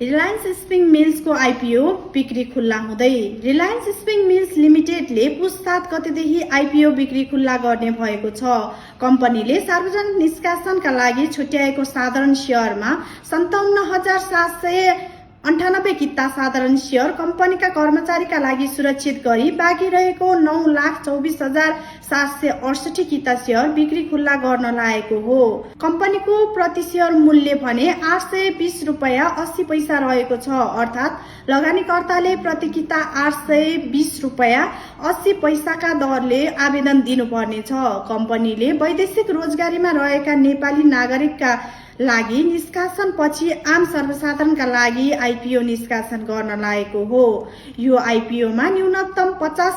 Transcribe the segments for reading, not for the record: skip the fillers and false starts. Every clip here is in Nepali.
रिलायन्स स्प्रिङ मिल्सको आइपिओ बिक्री खुल्ला हुँदै। रिलायन्स स्प्रिङ मिल्स लिमिटेडले पुस 7 गतेदेखि आइपिओ बिक्री खुल्ला गर्ने भएको छ। कम्पनीले सार्वजनिक निष्कासनका लागि छुट्याएको साधारण शेयरमा 57,798 किता साधारण शेयर कम्पनीका कर्मचारीका लागि सुरक्षित गरी बाँकी रहेको 9,24,768 किता शेयर बिक्री खुल्ला गर्न लागेको हो। कम्पनीको प्रति शेयर मूल्य भने 820 रुपैयाँ 80 पैसा रहेको छ, अर्थात् लगानीकर्ताले प्रति किता 820 रुपैयाँ 80 पैसाका दरले आवेदन दिनुपर्ने छ। कम्पनीले वैदेशिक रोजगारीमा रहेका नेपाली नागरिकका लागि निष्कासन पछि आम सर्वसाधारणका लागि आइपिओ निष्कासन गर्न लागेको हो। यो आइपिओमा न्यूनतम 50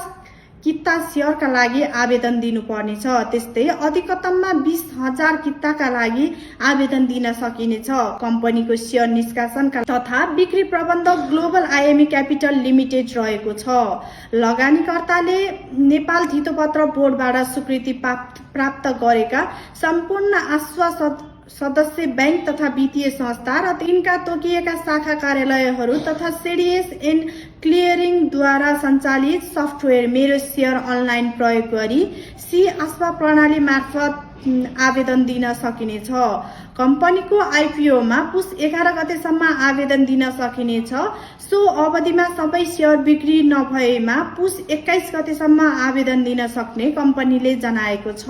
किता शेयरका लागि आवेदन दिनुपर्नेछ। त्यस्तै अधिकतममा 20,000 किताका लागि आवेदन दिन सकिनेछ। कम्पनीको शेयर निष्कासनका तथा बिक्री प्रबन्धक ग्लोबल आइएमई क्यापिटल लिमिटेड रहेको छ। लगानीकर्ताले नेपाल धितोपत्र बोर्डबाट स्वीकृति प्राप्त गरेका सम्पूर्ण आश्वासन सदस्य बैंक तथा वित्तीय संस्था र तिनका तोकिएका शाखा कार्यालयहरू तथा सीडीएस एन्ड क्लियरिङद्वारा सञ्चालित सफ्टवेयर मेरो शेयर अनलाइन प्रयोग गरी सी-आस्पा प्रणाली मार्फत आवेदन दिन सकिनेछ। कम्पनीको आइपिओमा पुस 11 गतेसम्म आवेदन दिन सकिनेछ। सो अवधिमा सबै शेयर बिक्री नभएमा पुस 21 गतेसम्म आवेदन दिन सक्ने कम्पनीले जनाएको छ।